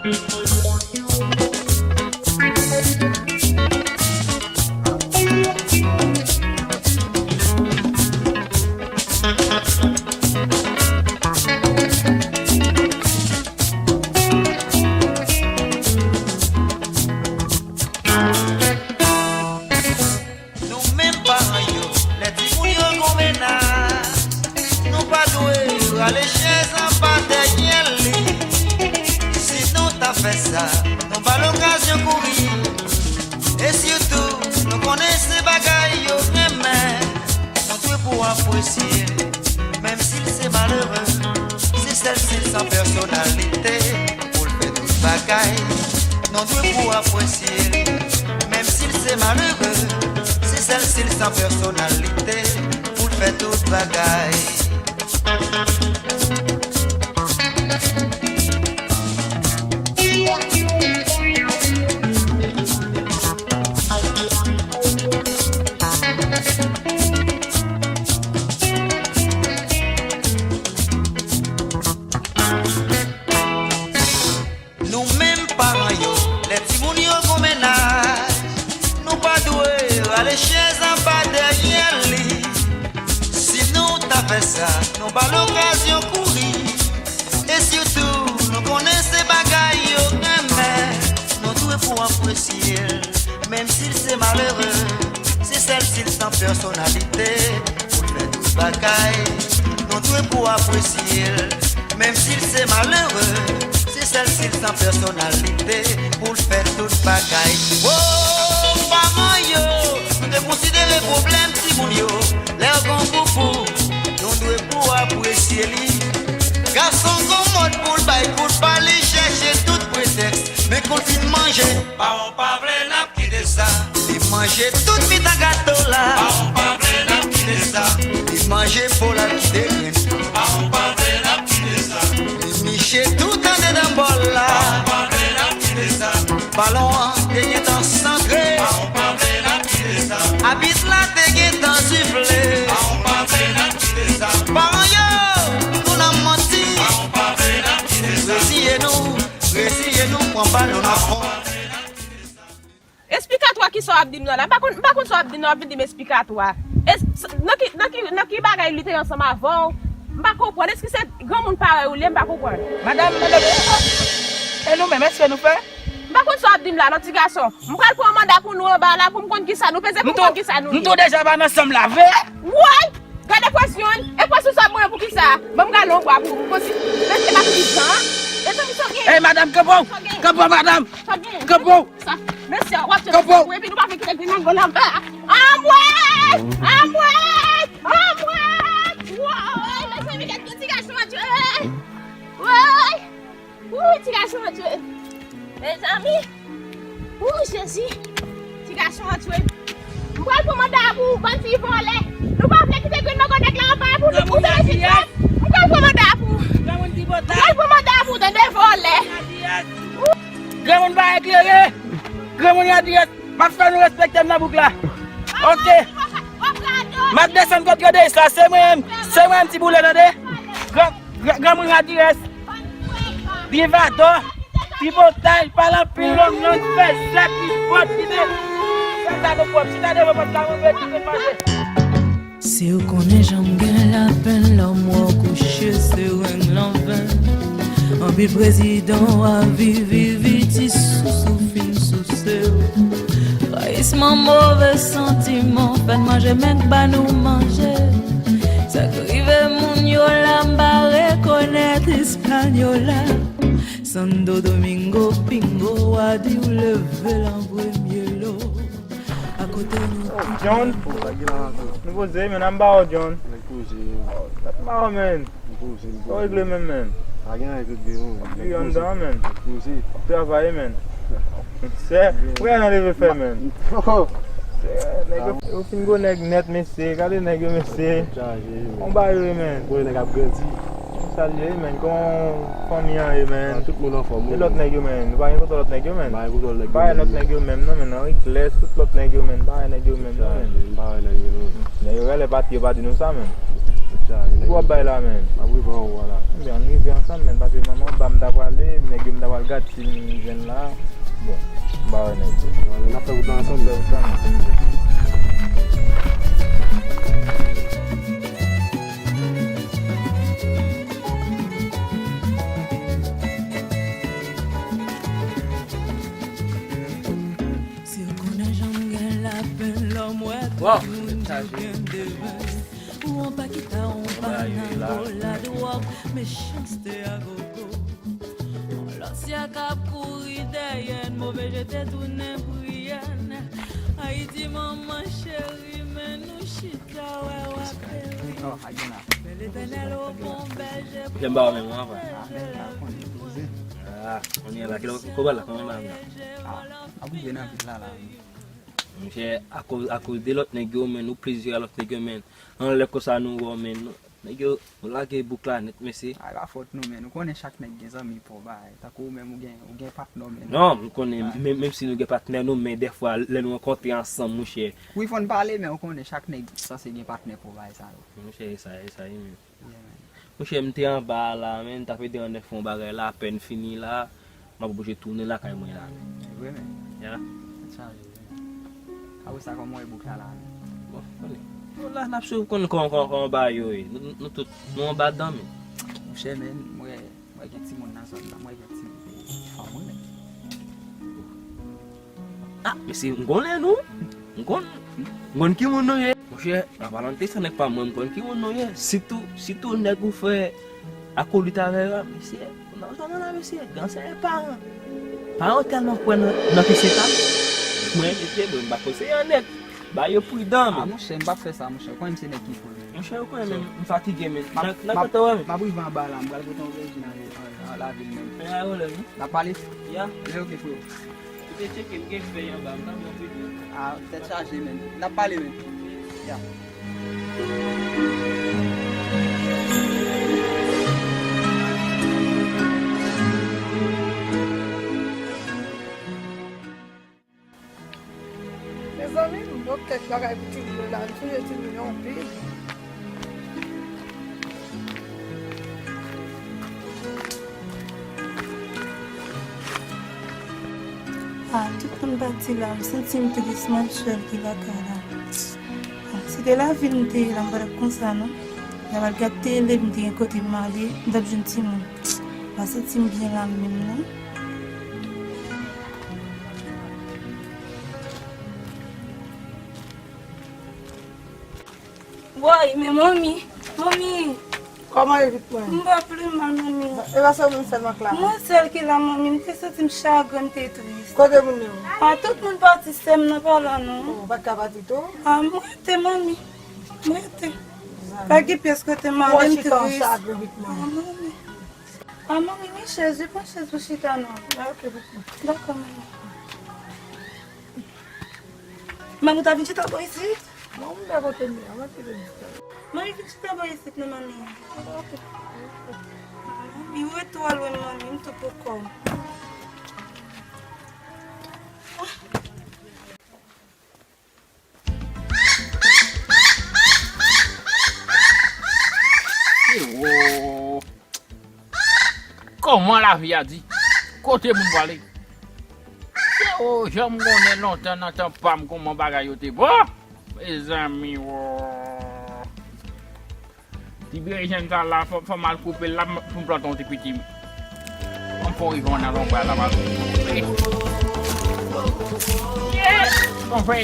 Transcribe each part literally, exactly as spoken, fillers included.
Nou menm paran yo, lè timoun yo gon mennaj, nou pa dwe rale chèz anba dèyè li. Si nou ta fè sa, nou ba l okazyon kouri. E sitou, nou konnen se bagay yo renmen, nou dwe pou apresye l, menm si l se malere, se sèl si l san pèsonalite pou l fè tout bagay. Nou dwe pou apresye l, menm si l se malere, se sèl si l san pèsonalite pou l fè tout bagay. Nou menm paran yo, lè timoun yo gon mennaj, nou pa dwe rale chèz anba dèyè li. Si nou ta fè sa, nou ba l okazyon kouri. E sitou, nou konnen se bagay yo renmen, nou dwe pou apresye l, menm si l se malere, se sèl si l san pèsonalite pou l fè tout bagay. Nou dwe pou apresye l, menm si l se malere, se sèl si l san pèsonalite pou l fè tout bagay. Wo, paran yo, nou te konsidere pwoblèm timoun yo, lè yo gon poupou, nou dwe pou apresye li. Gason gon mòd pou l bay kout pa li, chèche tout pretèks, men kon l fin manje, pawon pa vle n ap kite sa. Li manje tout mitan gato la. Pawon pa vle n ap kite sa. Li manje po l ap kite grenn. Pawon pa vle n ap kite sa. Li miche tout andedan bòl la. Pawon pa vle n ap kite sa. Balon an te gentan santre. Pawon pa vle n ap kite sa. Abit la te gentan sifle. Pawon pa vle n ap kite sa. Paran yo, nou nan manti. Pawon pa vle n ap kite sa. Reziye nou, reziye nou, pran balon nan fon. Esplikatwa kisa w ap di m nan la? M pa konn, m pa konn sa w ap di m nan, w ap vin di m esplikatwa. Es-, s-, nan ki, nan ki, nan ki bagay li te ansanm avè w? M pa konprann. Èske se granmoun parèy ou li ye? M pa konprann. Madanm, madanm, e nou menm, èske nou fè? M pa konn sa w ap di m la, non, ti gason. M pral pran manda pou nou anba la, pou m konn kisa nou peze, pou m konn kisa nou ye. M tou deja pa nan sanm la, vre? Woy! Gade presyon, e presyon sa mwen poukisa? Ban m gade yon bwa pou ou, konsi. Mèt e pa tout jan. Mezanmi, sa w gen? Ey, madanm, kanpe w! Sa w gen? Kanpe w, madanm! Sa w gen? Kanpe w! Sa, mesye, w ap tcheke pou epi nou pa vle kite grenn nan gòl anba. Anmwey! Anmwey! Anmwey! Woy, mezanmi, gade ti gason an tchwe! Woy! Woy, ti gason an tchwe! Mezanmi! Woy, Jezi! Ti gason an tchwe! M pral pran manda pou ou, bann ti vòlè! Nou pa vle kite grenn nan gòl nèg la anba pou nou, pou nou rezistè! M pral pran manda pou ou! M pral pran manda pou ou, tande vòlè! Granmoun pa eklere. Granmoun Radiyès, m ap fè nou respekte m nan bouk la. Oke. M ap desann kot yo deyis la. Se mwen menm. Se mwen menm ti boulè, tande. Gran, gran, granmoun Radiyès. Byen vadò. Pipotay, pale anpil long lang, fè zèk, pipòt, kite. Fè sa nou pwòp. Chita devan pòt la, mwen vle kite manje. Si w konnen jan m gen lapenn lè m wè w kouche seren anven. Anpil prezidan w a viv, viv, viv, ti sousou fin souse w. Rayisman, move santiman, fè n manje men k ba nou manje. Sa k rive moun yo la, m pa rekonèt Ispanyola. Santo Domingo, pingo, w a di w leve l an premye lo. Akote nou. Oh, John. Oh, sa gen la ankò? Nou poze, men, an ba w, John. Nèg poze. Oh, dat ma w, men. M poze, m poze. Sa w regle menm, men? Pa gen anyen k regle, non. Li anndan, men. Nèg poze. W ap travay, men. Sè, w gade nan leve fè, men. Oh. Sè, nèg yo, yo fin gwo nèg nèt, mesye. Gade nèg yo, mesye. Chaje, men. On ba yo, men. Bon, nèg ap grandi. Salye, men, kòman fanmi an ye, men? Ah, tout moun anfòm, wi. E lòt nèg yo, men? Nou pa gen kontwòl lòt nèg yo, men? Pa gen kontwòl nèg yo, men. Pa gen lòt nèg yo menm, non, men, nan Riklès, tout lòt nèg yo, men. Pa gen nèg yo menm, non, men. Chaje, m pa gen nèg yo, non. Nèg yo rele pati, yo pa di nou sa, men. Chaje, nèg yo. Ki w ap bay la, men? M ap rive anwo a la. Ebyen, ann rive ansanm, men, paske manman ba m ta prale, nèg yo m ta pral Gad si m jwenn la. Bon, m pa wè nèg yo. N ap fè wout la ansanm. N ap fè wout la ansanm. Si w konnen jan m gen lapenn lè m wè tout moun di w gen demen. Ou an pa kita, ou pa nan gola dwòg, mechanste a gogo. Lòsya k ap kouri dèyè n, move je te tounen priyè n. Ayiti manman cheri, men nou chita wè w ap peri. Men Letènèl o bon bèje pou pwoteje nou. Ah, on est là. Kilè, kòman la, kòman la? Ah, ap rive nan vil la, la. Monchè, akoz, akoz de lòt nèg yo, men nou plizyè lòt nèg yo, men anlè konsa nou wè, men nou, nèg yo, nou lage bouk la nèt, mesye. A, e pa fòt nou, men nou konnen chak nèg gen zanmi pou bay. Tankou ou menm, ou gen, ou gen patnè w, men. Non, m konnen, men, menm si nou gen patnè nou, men dèfwa, lè nou rankontre ansanm, monchè. Wi, fò n pale, men ou konnen chak nèg sanse gen patnè pou bay sa yo. Monchè, e sa, e sa, wi, men. Yeah, man. Monchè, m te anba a la, men, m t ap ede Annette fè yon bagay la, apèn fini la, m ap oblije tounen lakay mwen la, men. E vre, men. Yeah. Tèt chaje, men. Apre sa, kòman w wè bouk la, la, men? Bon, konnen. Bon, la, n ap swiv, konnen kòman, kòman, kòman bagay yo ye. Nou, nou, nou tout, nou anba dan, men. Monchè, men, m wè, m wè gen timoun nan zòn nan, m wè gen timoun, e, fanm, wi, men. Ah, mesye, m konnen nou. M konn, m konn ki moun nou ye. Monchè, an palan de sa, nèg pa m, mwen, m konn ki moun nou ye. Sitou, sitou nèg ou fè akolit avè yo a, mesye. Nan zòn nan la, mesye, gansè e paran. Paran tèlman kwè nan, nan kesye sa. Mwen, mesye, mwen, m pa konseye nèg. Ba yo pridan, men. Ah, monchè, m p ap fè sa, monchè. Ou konnen m se nèg ki pran. Monchè, ou konnen, men, m fatige, men. Nan, nan kote w, men. M ap rive anba la, m pral pote yon vèjin nan, nan, nan lavil, men. Fè a yo lè, wi. N ap pale? Ya. Lè, ok, freo. Ou te tcheke, m gen fèy anba, m ta pran pito. Ah, tèt chaje, men. N ap pale, men. Ya. Mezanmi, m wè kèk bagay pou timoun yo la, m sonje timoun yo anpil. Ah, tout moun pati la, m santi m tris, mwen sèl ki lakay la. Ah, si te lavil m te ye la, m pa t ap konsa non. Lè m al gad tele, m te gen kote m ale, m t ap jwenn timoun. M pa santi m byen la menm non. Woy, men manmi, manmi. Kòman ye, Vikman? M pa pli mal, manmi. E pa se ou menm sèlman k la? Mwen sèl ki la, manmi. M te santi m chagren, m te tris. Kote moun yo? A, tout moun pati, sè m nan pa la non. Ou pa t ka pati tou? A, m rete, manmi. M rete. Pa gen pyès kote m ale, m tris. Ou chita, ou chagren, Vikman. A, manmi. A, manmi, men chèz, wi, pran chèz pou chita non. A, ok, Vikman. Dakò, manmi. Manmi, ou ta vin chita bò isit? Non, m pa kote m ye a, mwen kite m chita. Manmi, vin chita bò isit non, manmi. Manmi, ou ret twò lwen, manmi, m tou pou kò m. Ewo! Kòman lavi a di? Kote moun prale? Ewo, jan m konnen lontan nan tan pa m kòman bagay yo te bon. Mezanmi, wo. Ti berejèn sa la, fò, fò m al koupe l la, m, pou m plante yon ti piti. Ann fè yon rivan nan lonbra la, m al koupe. Yes! Bon fè.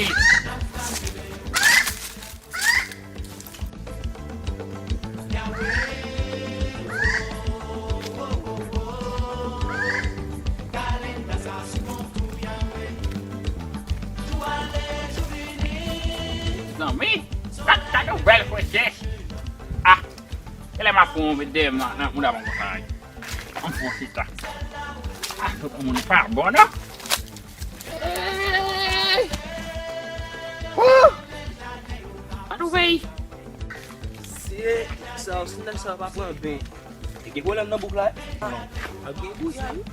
Zanmi, sa, sa nouvèl, Frances. Ah, e lè m ap pran yon dèyè m nan, nan mouda m konsa. Ann fè yon chita. Ah, tout moun pa bon, non? Hey! Woo! Ann ouvè. Se sa, si nèg sa pa pran ben. E gen pwoblèm nan bouk la. Ah, ap gen bouya, wi.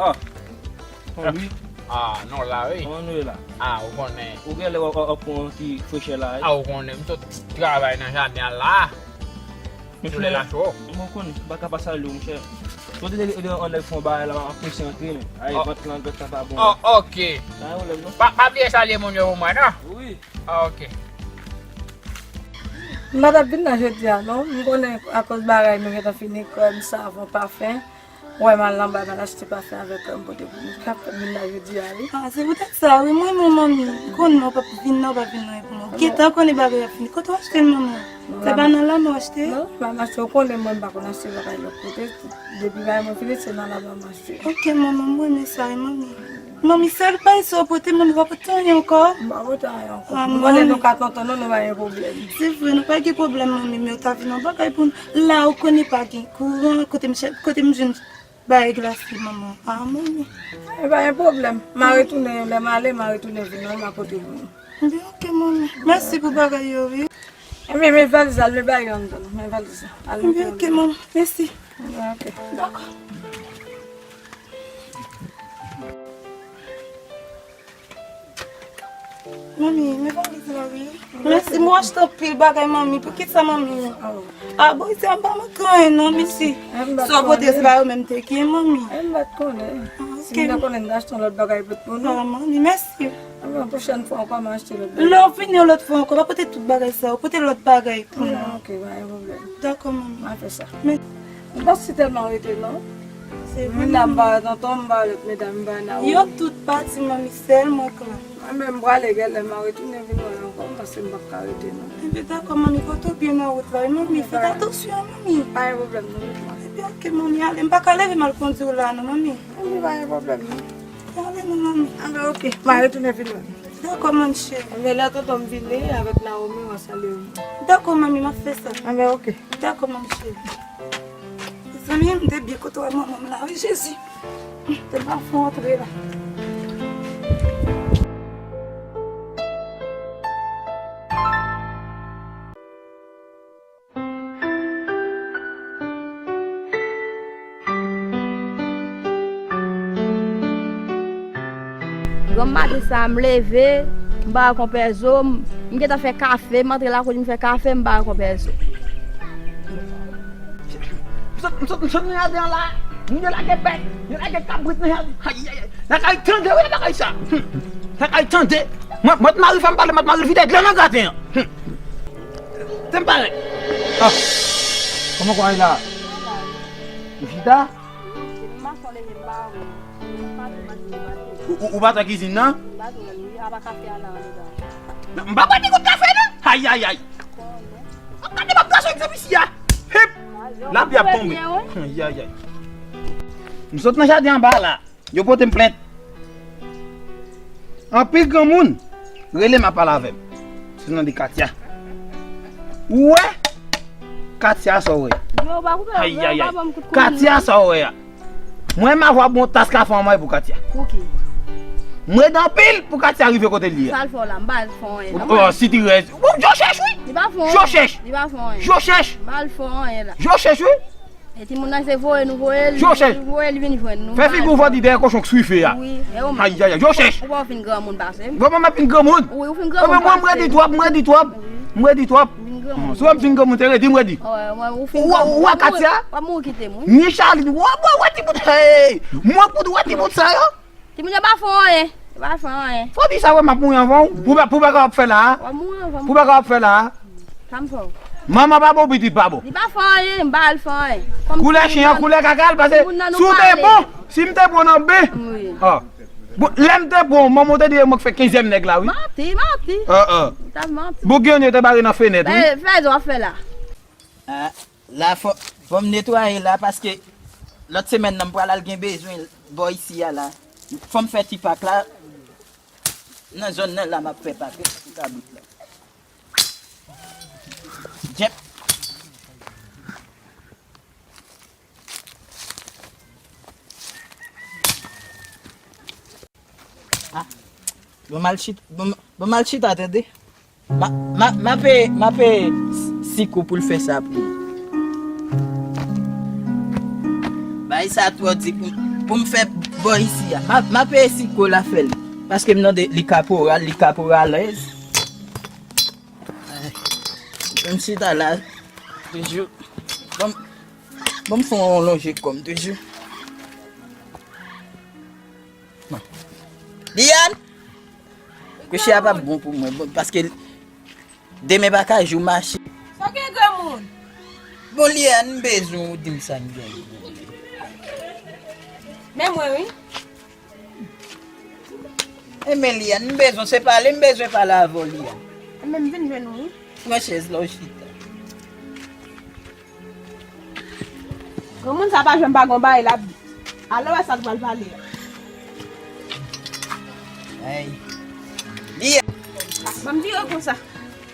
Ah. Wi. Ah, non, la, wi. Kòman nou ye la? Ah, ou konnen. Ou genlè w ap, w ap pran yon ti frechè la, wi. Ah, ou konnen, m sot travay nan jaden an la. Solèy la cho. Mwen konnen, m pa ka pa salye w, monchè. Kote de, de, de, on nèg fè yon bagay la, m ap prese antre, men. Ay, vant lan, vant lan pa bon. Oh, ok. Pa gen pwoblèm, non. Pa, pa bliye salye moun yo pou mwen, non? Wi. Ah, ok. M pa t ap vin la jodi a, non. M konnen akoz bagay nou gentan fini, krèm, savon, pafen. Wè, m al nan bay, m al achte pafen avè krèm pote pou nou. K ap fè m vin la jodi a, wi. Ah, se poutèt sa, wi. Mwen, mwen, manmi, m konnen w p ap vin la, w p ap vin nan pou mwen. Gentan konnen bagay ap fini. Kote w achte l, manmi? Se pa nan la m achte? Non, m ap achte. Ou konnen mwen, m pa konn achte bagay lòt kote. Depi bagay mwen fini, se nan la m achte. Ok, manman, m renmen sa, wi, manmi. Manmi, sèl bagay sa w pote, manmi, w pa pote anyen ankò? M pa pote anyen ankò. Ah, m konnen nou ka tonton, non, nou pa gen pwoblèm. Se vre, nou pa gen pwoblèm, manmi, men w ta vin an bagay pou nou. La, ou konnen pa gen kouran, kote m chè-, kote m jwenn bagay glase, manman. Ah, manmi. E pa gen pwoblèm. M a retounen, lè m ale, m a retounen vin, non, m a pote pou nou. Ebyen, ok, manmi. Mèsi pou bagay yo, wi. Ebyen, men valiz la, al met bagay yo anndan, non, men valiz la. Al met yo anndan. Ebyen, ok, manmi. Mèsi. Ebyen, ok. Dakò. Manmi, men valiz la, wi. Mèsi, mwen achte anpil bagay, manmi. Poukisa, manmi? Oh. Ah, bon, isi a m pa manke anyen, non, mèsi. Sa w pote, se pa yo menm te gen, manmi. M pa t konnen. Ah, ok. Si m te konnen, m t achte yon lòt bagay pou, pou nou. Ah, manmi, mèsi. Anben, pwochèn fwa ankò, m a achte lòt bagay. Lè w vini yon lòt fwa ankò, pa pote tout bagay sa yo, pote lòt bagay pou nou. Ah, ok, pa gen pwoblèm. Dakò, manmi. M a fè sa. Men, m pa si tèlman rete, non. Se vre, manmi. M la, m pa wè tonton, m pa wè lòt medam, m pa wè Naomi. Yo tout pati, manmi, sèl mwen k la. Mwen menm, m prale, genlè m a retounen vin wè l ankò, paske m p ap ka rete, non. Ebyen, dakò, manmi, pote w byen nan wout la, wi, manmi. Fè atansyon, manmi. Pa gen pwoblèm, non, met mwen. Ebyen, ok, manmi, ale. M pa ka leve m al kondi w la, non, manmi. Ebyen, pa gen pwoblèm, non. Ale, non, manmi. Anben, ok. M a retounen vin wè l. Dakò, manmi cheri. Ebyen, lè tonton m vini avèk Naomi, w a salye yo. Dakò, manmi, m ap fè sa. Anben, ok. Dakò, manmi cheri. Mezanmi, m te byen kote w wè manman m la, wi, Jezi. Te m pa fè antre la. Granm maten sa, m leve, m ba konpè Zo, m, m gentan fè kafe, m antre lakouch, m fè kafe, m ba konpè Zo. M sot, m sot, m sot nan jaden an la, moun yo lage bèt, yo lage kabrit nan jaden. Ayayay, lakay tande, wi, lakay sa. Hmm. Lakay tande. Mwen, mwen, mari fè m pale, mwen, mari vide dlo nan graten an. Hmm. Te m parèt. Ah. Kòman kò a ye la? Ou chita? Ou, ou, ou pa t nan kizin nan? M pa pral ni gout kafe non. Ayayay. Gade m ap gason egzanp isi a. Hip. Lapli ap tonbe. Ayayay. M sot nan jaden anba la. Yo pote m plent. Anpil granmoun rele m ap pale avè m. Se nan de Katia. Ou wè? Katia sa w wè. Ayayay. Katia sa w wè a. Mwen m ap ap bon tas kafe anmay pou Katia. Pou ki? M redi anpil pou Katia rive kote l ye a. Sa l fè w la, m pa al fè w anyen non. Oh, sitirèz. Ou, je cherche, wi. Li pa fè w anyen. Je cherche. Li pa fè w anyen. Je cherche. M pa al fè w anyen la. Je cherche, wi. E timoun nan se voye nou voye l, voye l vin jwenn nou. Fè figi w vòdi dèyè kochon k swife a. Wi, e ou menm. Ayayay, je cherche. Ou pa fin granmoun pase m. Bon, mwen m ap fin granmoun. Wi, ou fin granmoun pase m. Mwen m redi twòp, m redi twòp. M redi twòp. Si w ap fin granmoun, te redi m redi. Ou wè Katia? W ap mouri kite m, wi. Ni Charline, w ap wè ti bout. Hey! Mwen pou wè ti bout sa yo. Timoun yo pa fè w anyen. Yo pa fè w anyen. Fò di sa wè m ap mouri anvan w. Pou ba, pou bagay w ap fè la a. W ap mouri anvan m. Pou bagay w ap fè la a. Sa m fè w? Manman pa bon, pitit pa bon. Li pa fè w anyen, m pa al fè w anyen. Koulè chen an, koulè kaka l pase. Si w te bon, si m te bon nan ben. Wi. Ah. Bon, lè m te bon, manman w te di mwen k fè kenzyèm nèg la, wi. Manti, manti. Ah, ah. Ou t ap manti. Boug yo te bare nan fenèt, wi. Fè, fè sa w ap fè la. Ah, la fò, fò m netwaye la paske lòt semèn nan m pral al gen bezwen bò isi a la. Fò m fè ti pak la. Nan zòn nan la m ap fè pak wi pou kabrit la. Jèp. Ah. Bon, m al chita, bon, bon, m al chita, tande. Ma, ma, ma peye, ma peye Siko pou l fè sa pou mwen. Bay sa twò di pou, pou m fè bò isi a. Ma, ma peye Siko l a fè l. Paske m tande li kaporal, li kaporalèz. M chita la, toujou. Bon, bon, m fè yon lonje kò m, toujou. Liane! Kouche a p ap bon pou mwen, bon, paske demen pa ka jou mache. Sa gen granmoun? Bon, Liane, m bezwen w di m sa m gen. Men mwen, wi. Enben, Liane, m bezwen se pale, m bezwen pale avè w, Liane. Enben, m vin jwenn ou, wi. Pran chèz la, w chita. Granmoun sa pa janm pa gon bagay l ap di. Alò wè sa l pral pale a. Ay. Liane. Ban m vire konsa.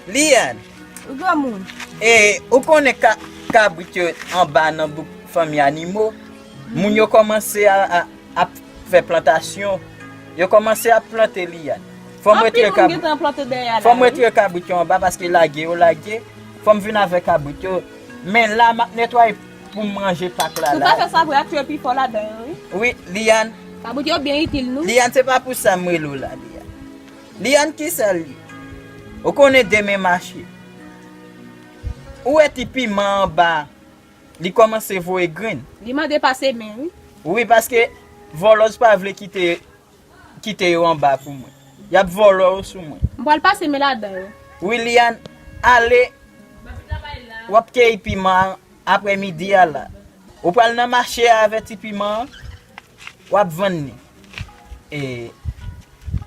Liane. Wi, granmoun. E, ou konnen ka, kabrit yo anba nan bouk fanmi animo. Moun yo kòmanse a, a, ap fè plantasyon. Yo kòmanse ap plante, Liane. Fò m retire kabrit. Anpil moun gentan plante dèyè la, wi. Fò m retire kabrit yo anba paske lage yo lage. Fò m vin avè kabrit yo. Men la, m ap netwaye pou m ranje pak la la. Si w ta fè sa vre, ap tire pifò ladan yo, wi. Wi, Liane. Kabrit yo byen itil nou. Liane, se pa pou sa m rele w la, Liane. Liane, kisa l ye? Ou konnen demen mache. Ou wè ti piman anba, li kòmanse voye grenn. Li mande pase men, wi. Wi, paske vòlòz pa vle kite, kite yo anba pou mwen. Y ap vòlò yo sou mwen. M pral pase men ladan yo. Wi, Liane, ale, w ap keyi piman an aprè midi a la. Ou pral nan mache a avè ti piman an, w ap vann li. E,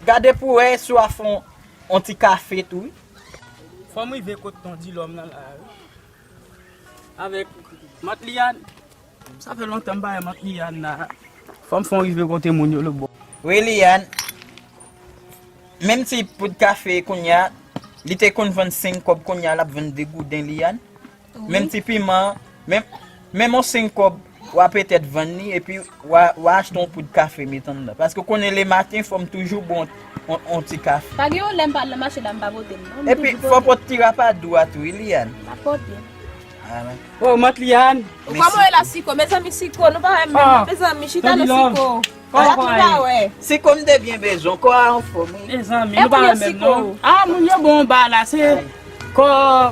gade pou wè si w a fè on, on ti kafe tou, wi. Fò m rive kot ton Dilòm nan la, wi. Avèk Mant Liane. Sa fè lontan m pa wè Mant Liane la. Fò m fè on rive kote moun yo lòtbò. Wi, Liane. Menm ti poud kafe kounye a, li te konn vann senk kòb, kounye a l ap vann de gouden, Liane. Wi. Menm ti piman, menm, menm on senk kòb, w a petèt vann li, epi w a, w a achte on poud kafe met anndan. Paske w konnen lematen, fò m toujou bon on, on ti kafe. Pa gen yon lè m pa al nan mache la, m pa pote l, non. M toujou pote. Epi, fò w pot ti rapadou a tou, wi, Liane. M ap pote. Ah, men. Oh, Mant Liane. Ou kòman w ye la, Siko? Mezanmi, Siko, nou pa wè menm, non, mezanmi, chita non, Siko. Kòman w ye? Siko, m te byen bezwen, kò a anfòm, wi. Mezanmi, nou pa wè menm, non. Ah, moun yo bon anba la, se kò,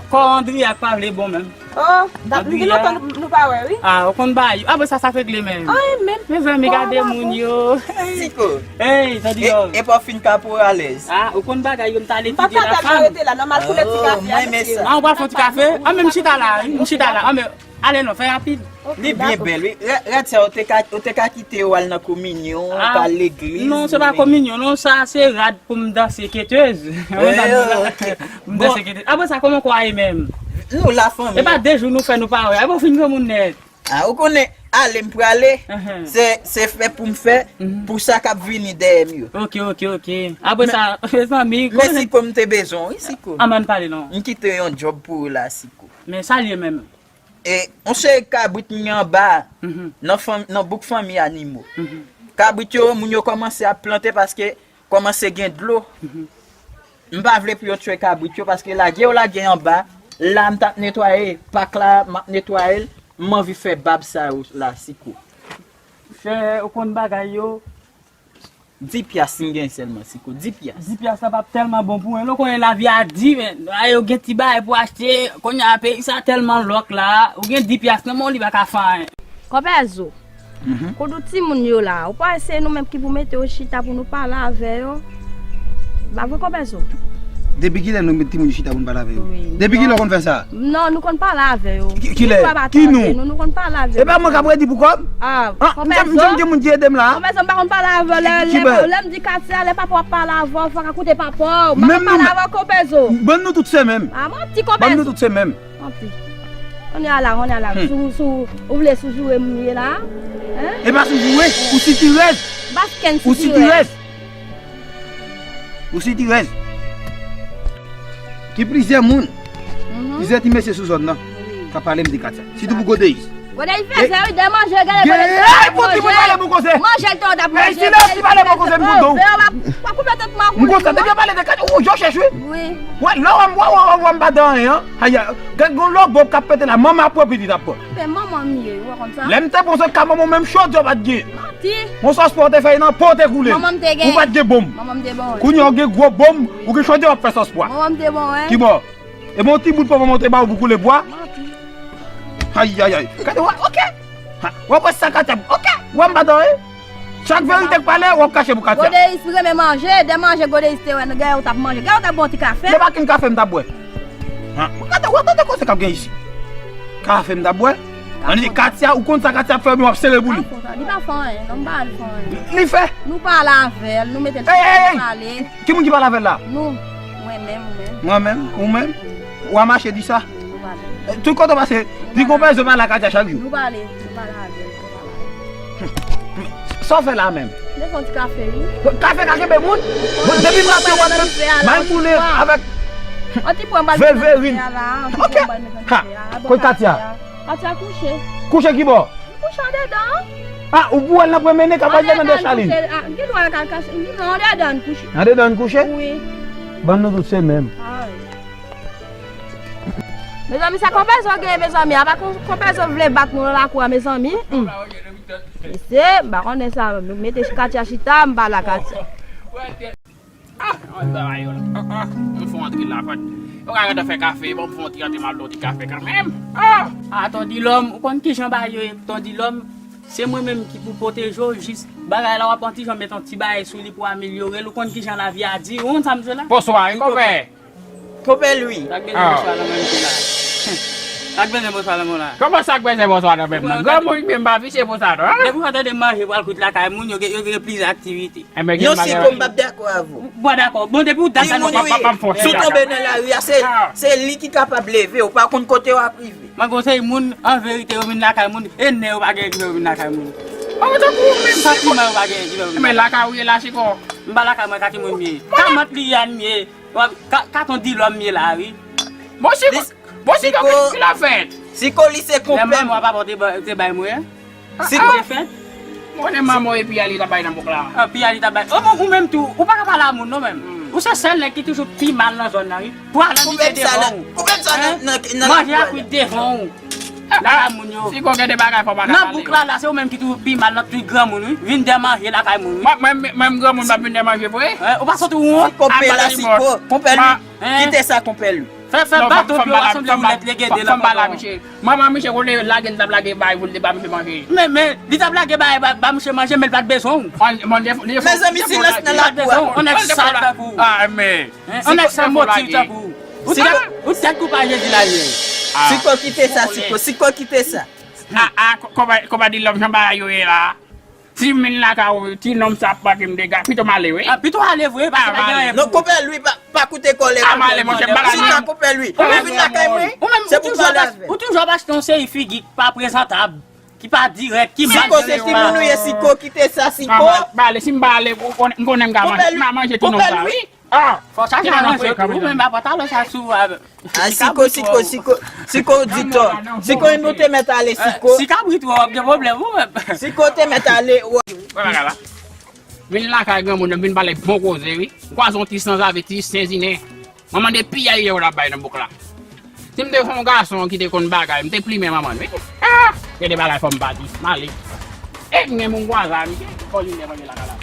kò Andriyak pa vle bon menm. Oh, dat, nou gen lontan nou, nou pa wè, wi. Ah, ou konn bagay yo. Ah, bon, sa, sa regle menm. Ay, menm. Mezanmi, gade moun yo. Siko. Hey, tande yo. E, e pa w fin kaporalèz. Ah, ou konn bagay yo, m t ale kite la fanm. M pa ka rete la, non, m al koule ti kafe a, mesye. Ah, ou pral fè ti kafe? Ah, men m chita la, wi, m chita la. Ah, men, ale non, fè rapid. Li byen bèl, wi. Rad, rad sa, ou te ka, ou te ka kite yo al nan kominyon, pa legliz. Non, se pa kominyon, non, sa se rad pou m danse ketez. M danse ketez. Apre sa, kòman kò a ye menm? Nou la, fanmi. E pa de jou nou fè nou pa wè. Apre w fin granmoun nèt. Ah, ou konnen, ale m prale, se, se fè pou m fè, pou sa k ap vini dèyè m yo. Ok, ok, ok. Apre sa, mezanmi, men Siko, m te bezwen w, wi, Siko. Ann pale non. M kite yon djòb pou ou la, Siko. Men sa l ye menm? E, on seri kabrit m gen anba, nan fanm, nan bouk fanmi animo. Kabrit yo, moun yo kòmanse ap plante paske kòmanse gen dlo. M pa vle pou yo tchwe kabrit yo, paske lage yo lage anba. La, m t ap netwaye pak la, m ap netwaye l. M anvi fè bab sa yo la, Siko. Fè ou konn bagay yo. Di pyas m gen sèlman, Siko, di pyas. Di pyas la p ap tèlman bon pou mwen. Lè w konnen lavi a di, men, a yo gen ti bagay pou achte, kounye a peyi sa tèlman lòk la, ou gen di pyas nan men w, li pa ka fè anyen. Konpè Zo, kote timoun yo la, ou pa wè se nou menm ki pou mete yo chita pou nou pale avè yo? Pa vre, Konpè Zo? Depi kilè nou met timoun yo chita pou nou pale avè yo? Wi. Depi kilè w konn fè sa? Non, nou konn pale avè yo. Ki, kilè? Ki nou? Nou, nou konn pale avè yo. E pa mwen k ap redi pou kò m? Ah, Konpè Zo. M gen moun ki ede m la. Konpè Zo, m pa konn pale avè yo. Lè, lè, lè m di Katia, lè papa w ap pale avè w, fò w ka koute papa w. M pa konn pale avè w, Konpè Zo. Bann nou tout se menm. Ah, manti, Konpè Zo. Bann nou tout se menm. Manti. Kounye a la, kounye a la. Si, si w vle sou joure m ye la. Hein? E pa sou joure, ou sitirèz. M pa kenn sitirèz. Ou sitirèz. Ou sitirèz. Gen plizyè moun, plizyè ti mesye sou zòn nan, k ap pale m de Katia. Sitou pou Godeyis. Godeyis fè zè, wi, de manje, gade, gade, gade, manje. Manje l te w t ap manje. Silans, ti pale bon koze m kontan w. Pa koupe tèt mwen. M kontan, depi yo pale de Katia, ou, yo chèch, wi. Wi. Wè, lè w wè m, wè, wè, wè, wè m pa dan anyen, an. Aya, gad gon lòbòb k ap pete la, manman ap pran pitit ap pran. Se manman m ye, ou pa konn sa? Lè m te pran sòs ka manman w, menm chodyè w pa t gen. Manti. Yon sòs pwa w te fè nan po w te koule. Manman m te gen. Ou pa t gen bonm. Manman m te bon, wi. Kounye a w gen gwo bonm, ou gen chodyè w ap fè sòs pwa. Manman m te bon, wi. Kibò? E bon ti bout pwa manman w te ba w pou koule pwa? Manti. Ayayay. Gade, wè, oke. Ha, w ap wè sa Katia, oke. Wè m pa dan, wi. Chak verite k pale, w ap kache pou Katia. Godeis renmen manje, dè manje Godeis te wè nan gè ou t ap manje. Gè ou t ap bwè yon ti kafe. Se pa kin kafe m t ap bwè. Hein? Ou gade, ou tande koze k ap gen isi. Kafe m t ap bwè. Ann di Katia, ou konn sa Katia ap fè, w ap sere pou li. Li pa fè anyen, non, m pa al fè anyen. Li fè. Nou pale avè l, nou mete l sou pale. Ki moun ki pale avè l la? Nou, mwen menm, ou menm. Mwen menm, ou menm. Ou a mache di sa. Tout kote w pase, di konpè zo pale ak Katia chak jou. Nou pale, nou pale avè l. Sa w fè la menm? Mwen fè yon ti kafe, wi. Kafe ka kenbe moun? Bon, depi m raple w ap met may moulen avèk velverin. Ok. Ha, kot Katia? Katia kouche. Kouche ki bò? Li kouche andedan. Ah, ou pou wè l nan premye nèg k ap al nan dèch la li. Andedan kouche. Andedan kouche? Wi. Ban nou tout se menm. Mezanmi, sa konpè zo gen, mezanmi. Apa konpè zo vle bat nou nan lakou a, mezanmi. Hmm. Mesye, m pa konnen sa, nou mete Katia chita, m pale ak Katia. Ah, an travay yo la. Ah, ah, m fè antre la, fòt. Yo ka gentan fè kafe, bon, m fè antre, antre m al dòti kafe kanmenm. Ah, ah, Ton Dilòm, ou konn kijan bagay yo ye, Ton Dilòm, se mwen menm ki pou pwoteje w, jis bagay la, w ap pran ti jan, met yon ti bagay sou li pou amelyore l, ou konn kijan lavi a di, ou konn sa m di la? Bonswa, wi, konpè. Konpè Lwi. Sa k bezwen bonswa nan menm ki la? Sa k bezwen bonswa nan moun la? Kòman sa k bezwen bonswa nan menm nan? Granmoun byen m pa visye pou sa non. Depi w tande manje pral kwit lakay moun, yo gen, yo gen plizyè aktivite. Enben gen yon bagay. Non, Siko, m p ap dakò avè w. Ou pa dakò? Bon, depi w dakò, m p ap fè w. Si w tonbe nan lari a, se, se li ki kapab leve w, ou pa konn kote w ap rive. Mwen konseye moun, an verite, yo vin lakay moun, e nè yo pa gen ki fè yo vin lakay moun. Santiman yo pa gen ki fè yo vin lakay moun. Men lakay ou ye la, Siko. M pa lakay mwen, Kati mwen m ye. Kamant li a m ye. Ka, katon Dilòm ye la, wi. Bon, Siko, bon, Siko, ki, ki l ap fè? Siko, li se konpè. Lè manman w papa w te ba-, te bay mwen. Siko. Ki te fè? Mwen konnen manman w e piya li t ap bay nan bouk la. Ah, piya li t ap bay. Oh, bon, ou menm tou, ou pa ka pale a moun non menm. Ou se sèl nèg ki toujou pi mal nan zòn nan, wi. Pwa nan mete devan w. Manje a kwit devan w. Lakay moun yo. Siko gen de bagay fò pa ka pale. Nan bouk la, la, se ou menm ki toujou pi mal nan tout granmoun, wi. Vin dè manje lakay moun, wi. Mwen, mwen, mwen, granmoun, m ap vin dè manje vre. Hein, ou pa sot ou wont? Konpè la, Siko. Konpè Lwi. Kite sa, konpè Lwi. Fè, fè bato pye w a sanble woulèt legede nan pantalon. Manman misye konnen lage l t ap lage bay pou l te ba misye manje. Men, men, li t ap lage bay ba, ba misye manje, men l pa t bezwen w. Mezanmi, silans nan lakou a. On nèg sal tankou w. Ah, men. Hein, on nèg san motiv tankou w. Ou tèt, ou tèt kou pa Jezi la ye. Siko, kite sa, Siko. Siko, kite sa. Ah, ah, ko-, konpa, konpa Dilòm jan bagay yo ye la. Si m vin lakay ou, ti nonm sa ap pote m dega, pito m ale, wi. Ah, pito ale vre, paske pa gen anyen pou ou. Non, konpè Lwi, pa, pa koute kòlè. Ah, m ale, monchè, m pa ka. Chita, konpè Lwi. Ou vin lakay mwen, se pou pale avè. Ou toujou ap achte yon seri figi ki pa prezantab, ki pa dirèk, ki mal. Siko, se timoun ou ye, Siko, kite sa, Siko. M ale, si m pa ale, m konnen m ka manje, m ka manje ti nonm sa, wi. Ah, fò sa jan nan frekan, ou menm pa pantalon sa sou a. Ah, Siko, Siko, Siko, Siko di tò. Siko, ou te mèt ale, Siko. Si kabrit wè w ap gen pwoblèm ou menm. Siko te mèt ale. Wè bagay la. Vin lakay granmoun nan, vin pale bon koze, wi. Kwaze yon ti sanzave, ti senzinen. Manman de piyay yo l ap bay nan bouk la. Si m te fè yon gason ki te konn bagay, m te plimen manman l, wi. Ah! Gen de bagay fò m pa di. M ale. E m gen moun vwazen, misye. Fò li lè manje lakay la.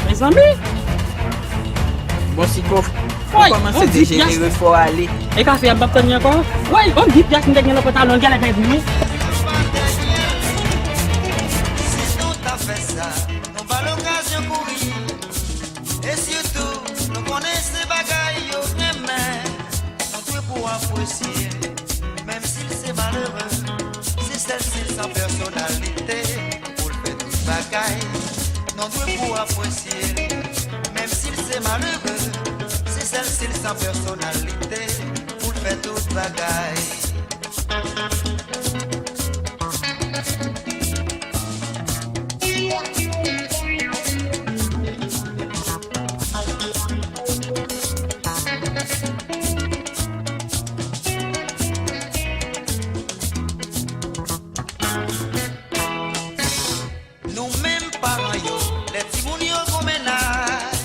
Mezanmi! Bon, Siko, ou kòmanse dejenere, fò w ale. E kafe a, m p ap tann li ankò. Woy, yon di pyès m te gen nan pantalon, l genlè pèdi, wi. Si nou ta fè sa, nou ba l okazyon kouri. E sitou, nou konnen se bagay yo renmen, nou dwe pou apresye l, menm si l se malere, se sèl si l san pèsonalite, pou l fè tout bagay, nou dwe pou apresye l, menm si l se malere, se sèl si l san pèsonalite, pou l fè tout bagay. Nou menm paran yo, lè timoun yo gon mennaj,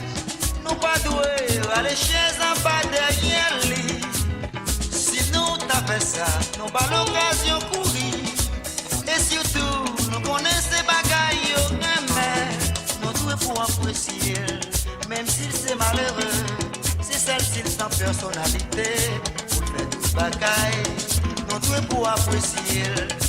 nou pa dwe rale chèz anba dèyè li. Si nou ta fè sa, nou ba l okazyon kouri. E sitou, nou konnen se bagay yo renmen, nou dwe pou apresye l. Menm si l se malere, se sèl si l san pèsonalite, pou l fè tout bagay, nou dwe pou apresye l.